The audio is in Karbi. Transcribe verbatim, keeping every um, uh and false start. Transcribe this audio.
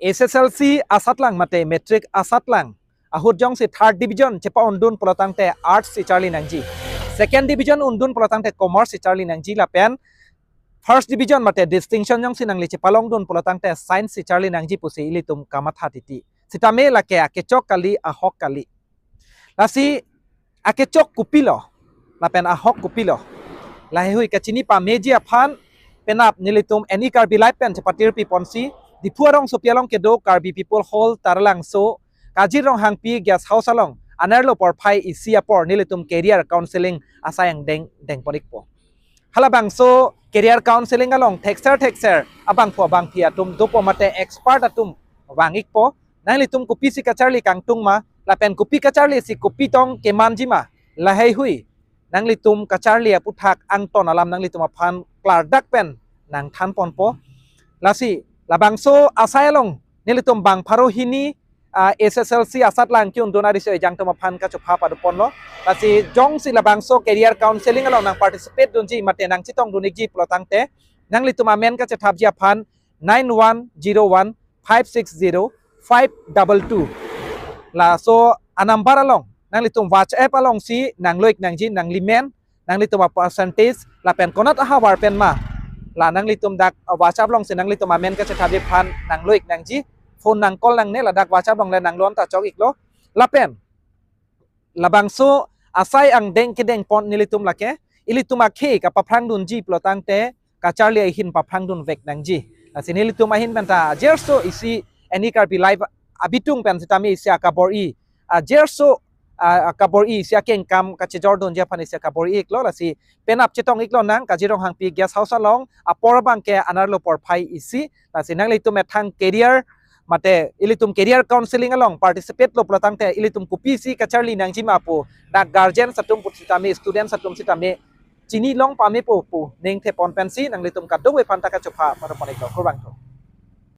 H S L C asatlang mate matric asatlang ahut jongsi third division chepa-undun pulotangte arts si charli nangji. Second division undun pulotangte commerce si charli nangji lapen first division mate distinction jongsi nangli chepalongdun pulotangte science si charli nangji pusi ilitum kamatha titi. Sitame lake akechok kali, ahok kali. Lasi akechok kopilo lapen ahok kopilo, laheihui kachini pameji aphan penap nelitum N E Karbi Live pen chepatirpi ponsi, Diphu arongsopi along kedo Karbi People Hall Taralangso, Kajir Ronghangpi Guest House along anerlo porphai isi apor nelitum career counseling asai angdeng dengpon-ikpo. Halabangso career counseling along thekser thekser abangphu abangphi atum dopo mate expert atum vang-ikpo. Nanglitum kopisi kacharli kangtung ma, lapen kopi kacharli si kopi tong kemanji ma, laheihui nanglitum kacharli aputhak angton alam nanglitum aphan klardak pen nangthanponpo. Lasi labangso asai along nelitum bang pharo hini, ah, H S L C asatlang ke-undun ariso ejang atum aphan kachopha padoponlo. Lasi jongsi labangso career counseling along nang participate dunji mate nangchetongdun-ikji pulotangte, nanglitum amen kachethapji aphan nine one zero one five six zero five double two. Laso anumber along nanglitum WhatsApp alongsi nanglo-ik nangji, nanglimen, nanglitum apercentage lapen konat ahavar pen ma, la nanglitum dak WhatsApp alongsi nanglitum amen kachethapji aphan nanglo-ik nangji. Phone nang call nangne, ladak WhatsApp along le nanglo-an ta chok-iklo. Lapen labangso asai angdeng kedengpon nelitum lake, ilitum akhei kapaphrangdunji pulotangte kacharli ahin paphrangdunvek nangji. Lasi nelitum ahin penta ajirso isi N E Karbi Live abitung pen sitame isi akabor-i, ajirso, ah, akabor-i isi akengkam kachejordunji aphan isi akabor-i-iklo. Lasi penap chetong-iklo nang Kajir Ronghangpi Guest House along, apor abangke anerlo porphai isi. Lasi nanglitum methang career mate ilitum career counseling along participate lo pulotangte ilitum kopisi kacharli nangji ma pu dak guardians atum pusitame, students atum sitame chinilong pamepo pu ningthepon pensi nanglitum kadokave aphanta kachopha padoponlo. Kurvangthu.